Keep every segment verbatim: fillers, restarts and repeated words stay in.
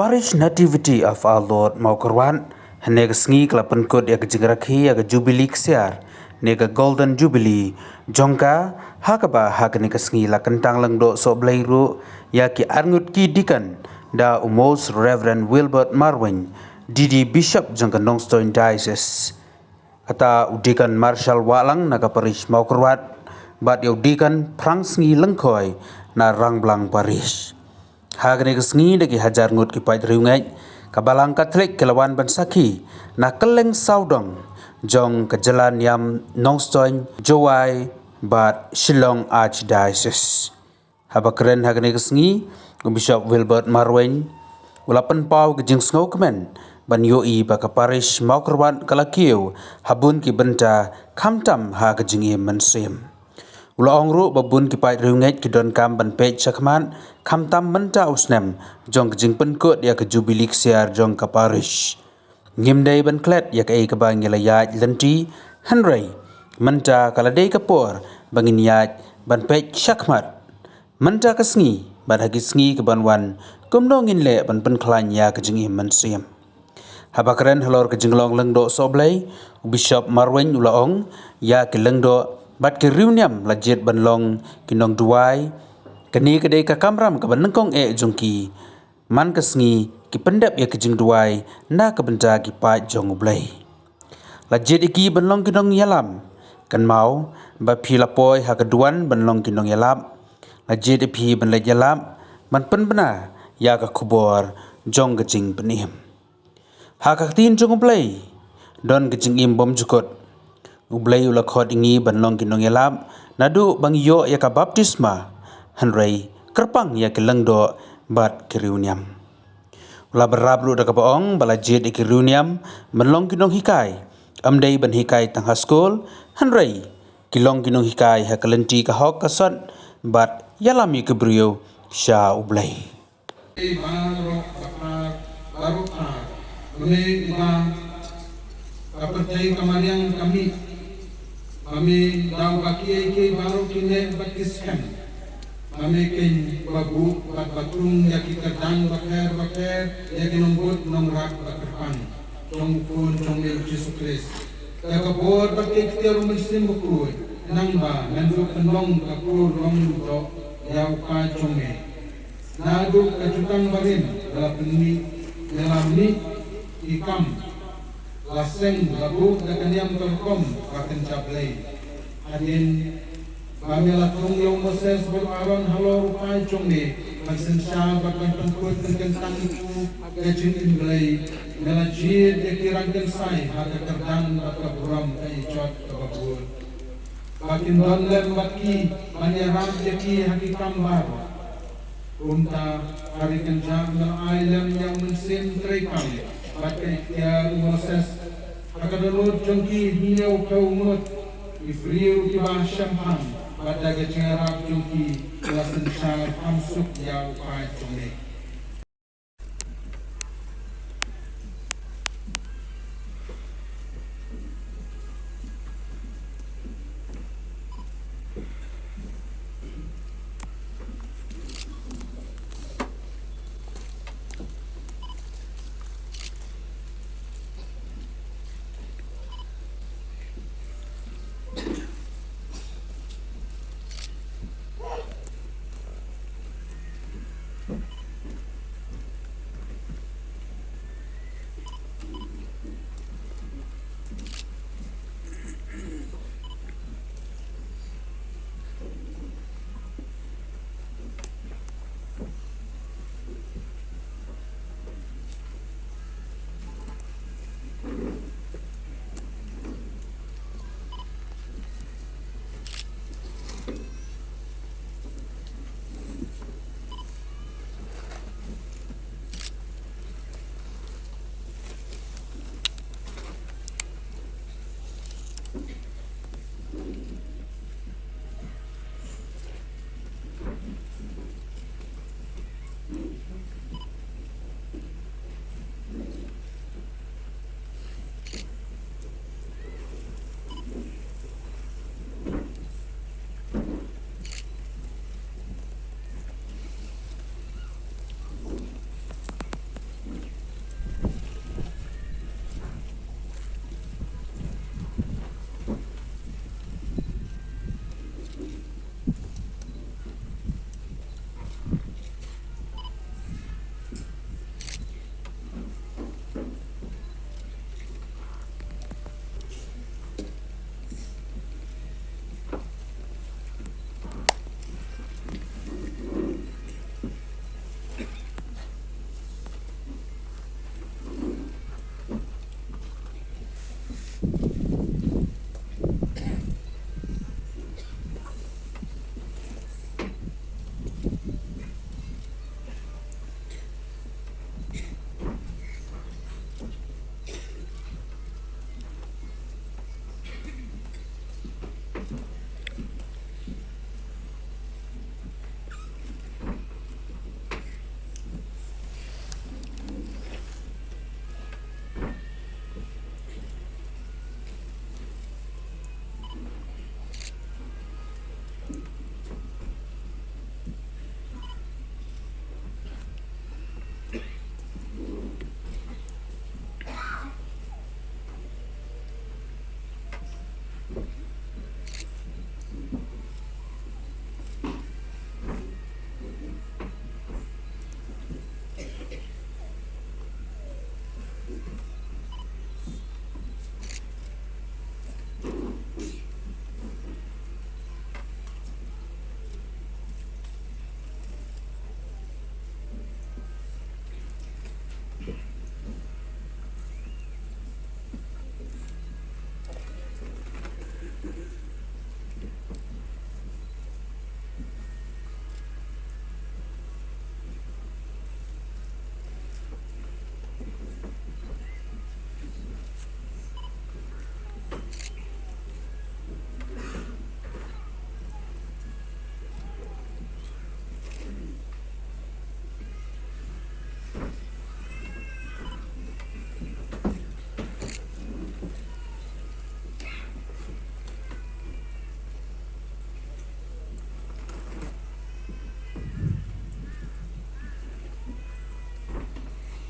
Parish Nativity of Our Lord Mawkyrwat, hynne ka sngi ka la pynkut ïa ka jingrakhe ïa ka Jubilee ksiar, ne ka Golden Jubilee, jong ka, ha kaba ha kane ka sngi la kyntang lyngdoh sohblei ruh, ïa ki arngut ki deacon, da u Most Reverend Wilbert Marwein, D D Bishop jong ka Nongstoiñ Diocese. Kata u Deacon Marshal Wahlang na ka Parish Mawkyrwat, bad ïa u Deacon Phrangsngi Lyngkhoi na Rangblang Parish. Ha kane ka sngi da ki hajar ngut ki paid riewngeit, ka Balang Katholik ka la wan ban sakhi, na kylleng sawdong, jong ka jylla niam Nongstoiñ, Jowai, bad Shillong Archdiocese. Haba kren ha kane ka sngi, u Bishop Wilbert Marwein, u la pynpaw ka jingsngewkmen, ban ïohi ba ka Parish Mawkyrwat ka la kiew, ha bun ki bynta, khamtam ha ka jingim mynsiem. U la ong ruh ba bun ki paid riewngeit ki donkam ban peit shakhmat, khamtam mynta u snem, jong ka jingpynkut ïa ka Jubilee ksiar jong ka Parish. Ngim dei ban klet ïa kaei kaba ngi la ïaid lynti, hynrei, mynta ka la dei ka por, ba ngin ïaid, ban peit shakhmat. Mynta ka sngi, bad ha ki sngi kaban wan, kumno ngin leh ban pynkhlaiñ ïa ka jingim mynsiem. Haba kren halor ka jinglong lyngdoh sohblei, u Bishop Marwein u la ong, ïa ki lyngdoh, bad ki riewniam la jied ban long, ki nongduwai, kane ka dei ka kamram kaba nyngkong eh jong ki, man ka sngi, ki pyndep ïa ki jingduwai, na ka bynta ki paid jong U Blei. La jied ïa ki ban long ki nongïalam, kynmaw, ba phi la poi ha ka duwan ban long ki nongïalap, la jied ïa phi ban leit ïalap, ban pynbna, ïa ka khubor, jong ka jingpynim. Ha ka ktien jong U Blei, don ka jingim bymjukut. U Blei u la khot ïa ngi ban long ki nongïalap, naduh ba ngi ïoh ïa ka baptisma, hynrei, kyrpang ïa ki lyngdoh, bad ki riewniam. U la bynrap ruh da kaba ong, ba la jied ïa ki riewniam, ban long ki nonghikai, ym dei ban hikai tang ha skul, hynrei, ki long ki nonghikai ha ka lynti ka hok ka sot, bad, ïalam ïa ki briew, sha U Blei. Baroh ka par, baroh ka par. Une uba ka pyrthei ka mariang ka mih. Ba me da uba kiei kiei baroh ki neh bad ki skhem. Ba me keiñ uba buh bad ba tung ïa ki kyrdan bapher bapher ïa ki nongbud nongrap ba kyrpang. Jong u Khun jong me u Jisu Khrist. Da ka bor bad ka iktiar u Mynsiem Bakhuid. Nangba men ruh pynlong ka kur long doh ïa u Kpa jong me. Naduh ka jutang barim, la pynmih, la mih, i kam, la seng, la buh, da ka niam ka rukom, ba kynja Blei. Hadien, ba me la thung ïa u Moses, bad u Aaron, halor u Kpa jong me, ban synshar, bad ban pynkut, ban kyntang ïa u, ka jingim Blei, me la jied, ïa ki rangkynsai, ha ka kyrdan, bad ka burom, ka ijot, kaba bun. Ba kin don lem bad ki, ban ïarap ïa ki ha ki kam baroh. Kumta, ha ri kynjah me la ai lem ïa u mynsiem treikam, bad ka iktiar u Moses. Ha ka dohnud jong ki hynñiewphew ngut, ki briew kiba shemphang, bad da ka jingïarap jong ki, la synshar kham suk ïa u Kpa jong me.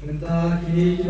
Mynta kine ki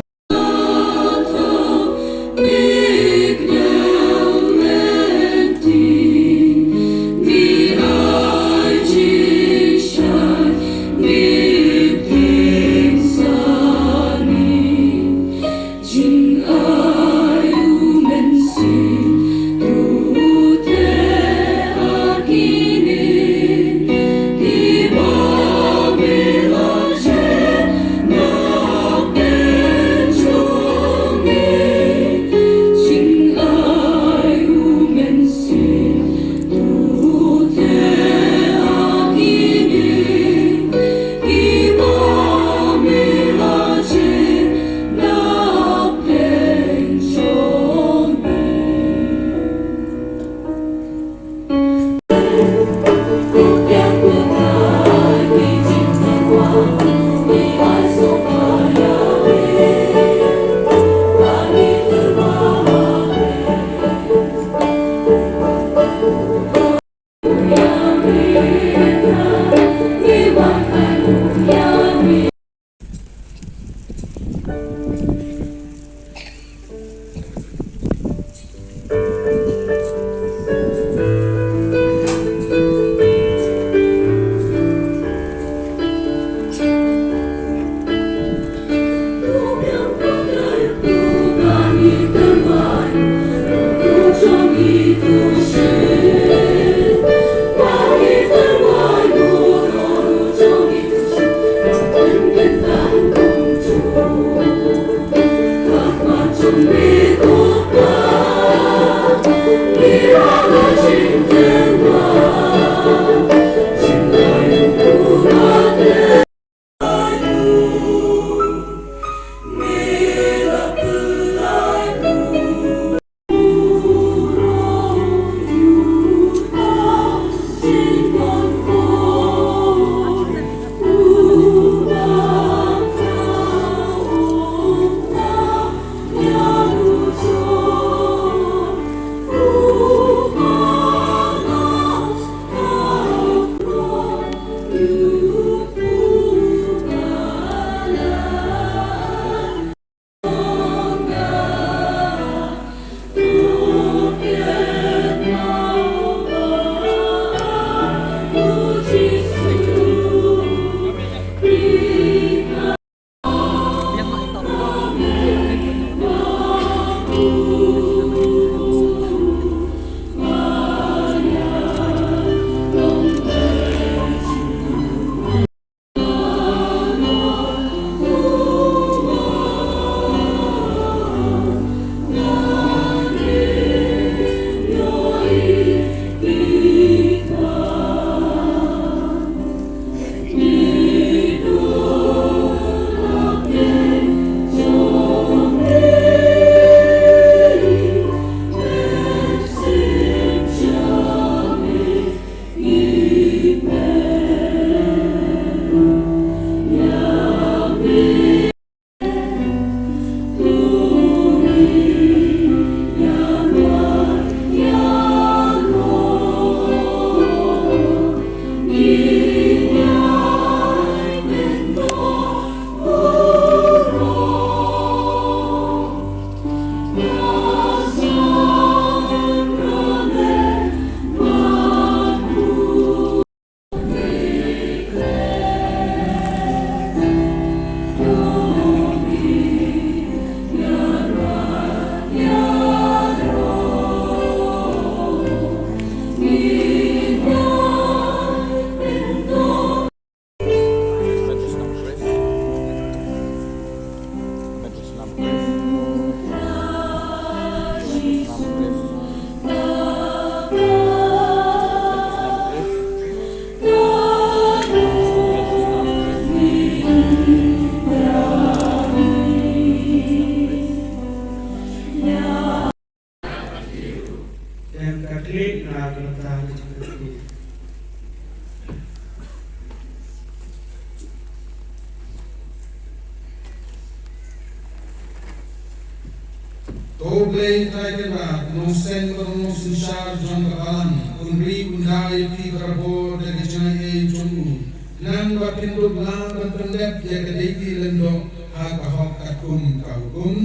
Ko Blei Trai Kynrad, u nongseng bad u nongsynshar jong ka balang, un ri un da ïa phi barabor da ka jingaiei jong u, khnang ba phin dup lang ban pyndep ïa ka deiti lyngdoh ha ka hok katkum ka hukum.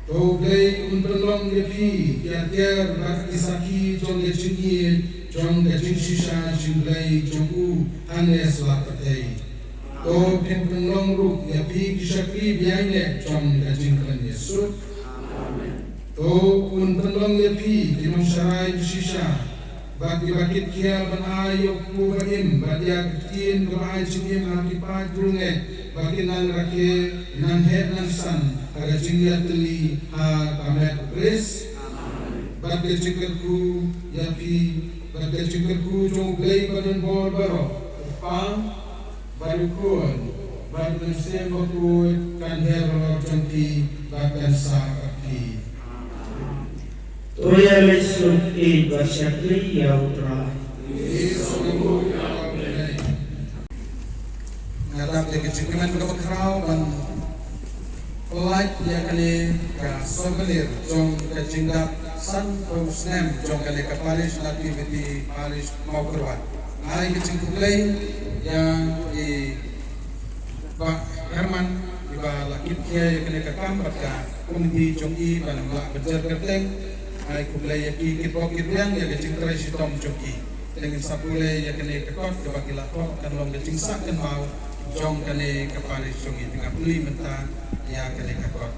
Ko Blei un pynlong ïa phi ki atiar bad ki sakhi jong ka jingïeit jong ka jingshisha jingblei jong u hangne sla pyrthei. To phin pynlong ruh ïa phi ki shakri biang leh jong ka jingpynïasuk. To un pynlong ïa phi ki nongsharai ki shisha bad kiba kit khia ban ai ïa u Kpu ba im bad ïa ka ktien kaba ai jingim ha ki paid rungeh ba kin nang rakhe, nang heh nang san ha ka jingïatylli ha ka met u Khrist. Bad ka jingkyrkhu ïa phi, bad ka jingkyrkhu jong U Blei ba donbor baroh, U Kpa bad U Khun bad U Mynsiem Bakhuid kan her halor jong phi bad kan sah bad phi. To ïa leit suk ïeit bad shakri ïa U Trai. Nga dap ïa ka jingkmen kaba khraw ban pynlait ïa kane ka souvenir jong ka jingdap sanphew snem jong kane ka parish Nativity Parish Mawkyrwat. Ai ka jingkhublei ïa i Bah Herman iba la kit khia ïa kane ka kam bad ka kumti jong i ban ym lah ban jer kyrteng. Ai khublei ïa ki, kit bok kit biang ïa ka jingtrei shitom jong ki. Te ngin sa pule ïa kane ka kot kaba ki la thoh kan long ka jingsah kynmaw jong kane ka parish jong i. Te nga pule mynta ïa kane ka kot.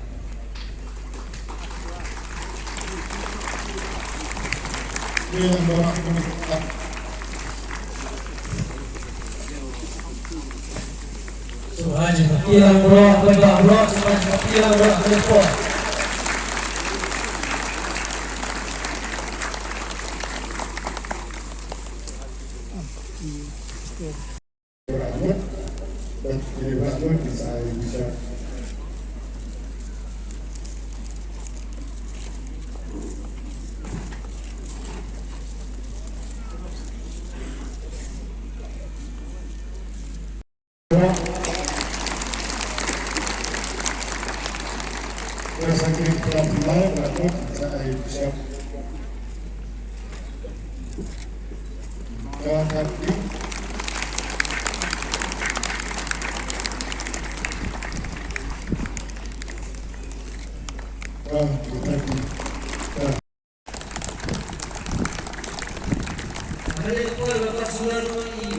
Hynrei ka por ba ka sumar ruh i,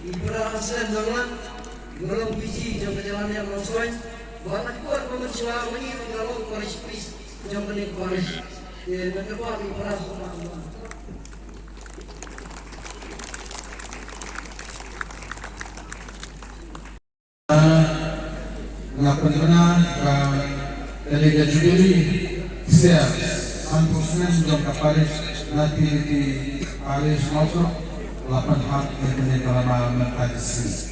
i para Aslam Danglan, ba long P G jong ka jylla ne Mawsoi, ba ka por ba mynshuwa ba i ba ka long parish priest jong kane ka parish. Te na ka por i para Aslam Danglan. Nga pynbna ba kane ka jubili ksiar sanphew snem jong ka parish Nativity Parish Mawkyrwat la pynhap ïa kane ka lama mynta ka sngi.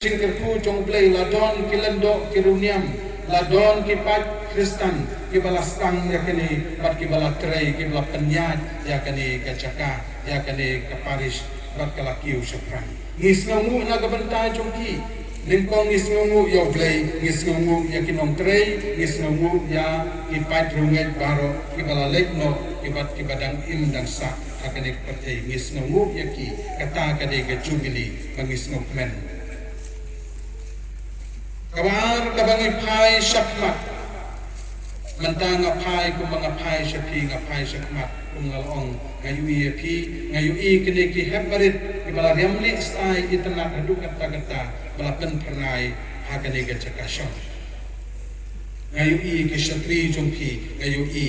Jingkyrkhu jong U Blei la don ki lyngdoh ki riewniam, la don ki paid Khristan kiba la sdang ïa kane bad kiba la trei, kiba la pynïaid ïa kane ka jaka, ïa kane ka parish bad ka la kiew shaphrang. Ngi sngewnguh na ka bynta jong ki. Nyngkong ngi sngewnguh ïa U Blei, ngi sngewnguh ïa ki nongtrei, ngi sngewnguh ïa ki paid riewngeit baroh kiba la leit noh, ki bad kiba dang im dang sah ha kane ka pyrthei. Ngi sngewnguh ïa ki, kata ka dei ka jubili ba ngi sngewkmen. Kaba ar kaba ngi phai shakhmat. Mynta nga phai kumba nga phai sha phi, nga phai shakhmat kum nga la ong, nga ïohi ïa phi, nga ïohi kine ki hep barit kiba la riam lieh stai itynnad haduh katta katta ba la pynphyrnai ha kane ka jaka shong. Nga ïohi ki shatri jong phi, nga ïohi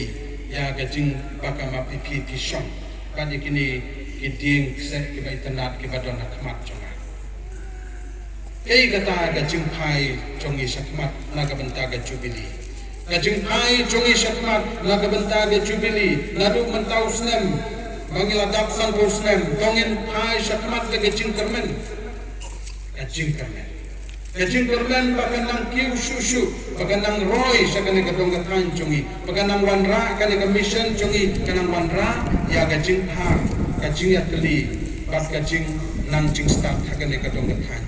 ïa ka jingbakla map ïa phi phi shong bad ïa kine ki dieng kseh kiba itynnad kiba don ha khmat jong nga. Kaei kata ka jingphai jong ngi shakhmat na ka bynta ka Jubili. Ka jingphai jong ngi shakhmat na ka bynta ka Jubili, naduh mynta u snem ba ngi la dap sanphew snem, to ngin phai shakhmat da ka jingkyrmen. Ka jingkyrmen. Ka jingkyrmen ba kan nang kiew shuh shuh, ba kan nang roi sha kane ka dong ka thaiñ jong ngi, ba kan nang wanrah kane ka mission jong ngi, kan nang wanrah ïa ka jingthar, ka jingïatylli bad ka jingnang jingstad ha kane ka dong ka thaiñ.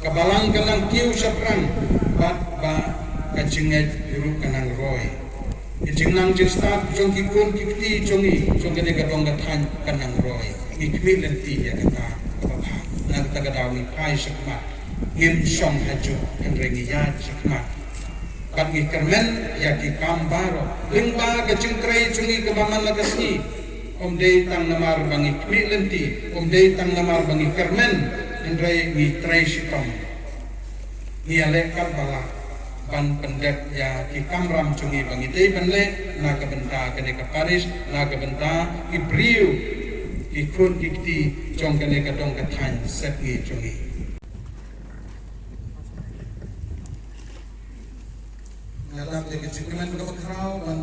Ka balang kan nang kiew shaphrang bad ba ka jingngeit ruh kan nang roi. Ka jingnang jingstad jong ki khun ki kti jong ngi jong kane ka dong ka thaiñ kan nang roi. Ngi khmih lynti ïa kata kaba bha. Na kata ka daw ngi phai shakhmat. Ngim shong hajuh, hynrei ngi ïaid shakhmat. Bad ngi kyrmen ïa ki kam baroh. Lyngba ka jingtrei jong ngi kaba man la ka sngi. Ym dei tang namar ba ngi khmih lynti, ym dei tang namar ba ngi kyrmen, hynrei ngi trei shitom. Ngi ïaleh katba lah ban pyndep ïa ki kamram jong ngi ba ngi dei ban leh na ka bynta kane ka parish, na ka bynta ki briew, ki khun ki kti jong kane ka dong ka thaiñ sepngi jong ngi. Nga dap ïa ka jingkmen kaba khraw ban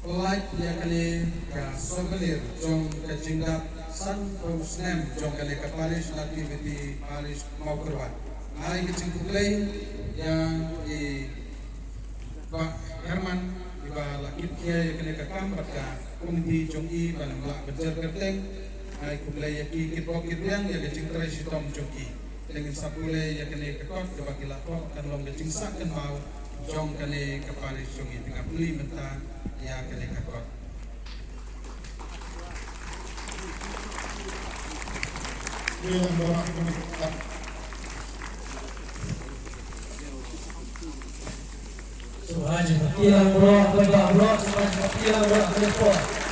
pynlait ïa kane ka souvenir jong ka jingdap sanphew snem jong kane ka parish Nativity Parish Mawkyrwat. Ai ka jingkhublei ïa i Bah Herman iba la kit khia ïa kane ka kam bad ka komiti jong i ban lah bynta kyrteng. Ai khublei ïa ki kitbok kitbiang ïa ka jingtrei shitom jong ki. Te ngin sa pule ïa kane ka kot kaba ki la thoh kan long ka jingsah kynmaw jong kane ka parish jong ngi. Te nga pule mynta ïa kane ka kot. Sngewbha jingpyni lang bro, bro, sngewbha jingpyni lang bro, bro.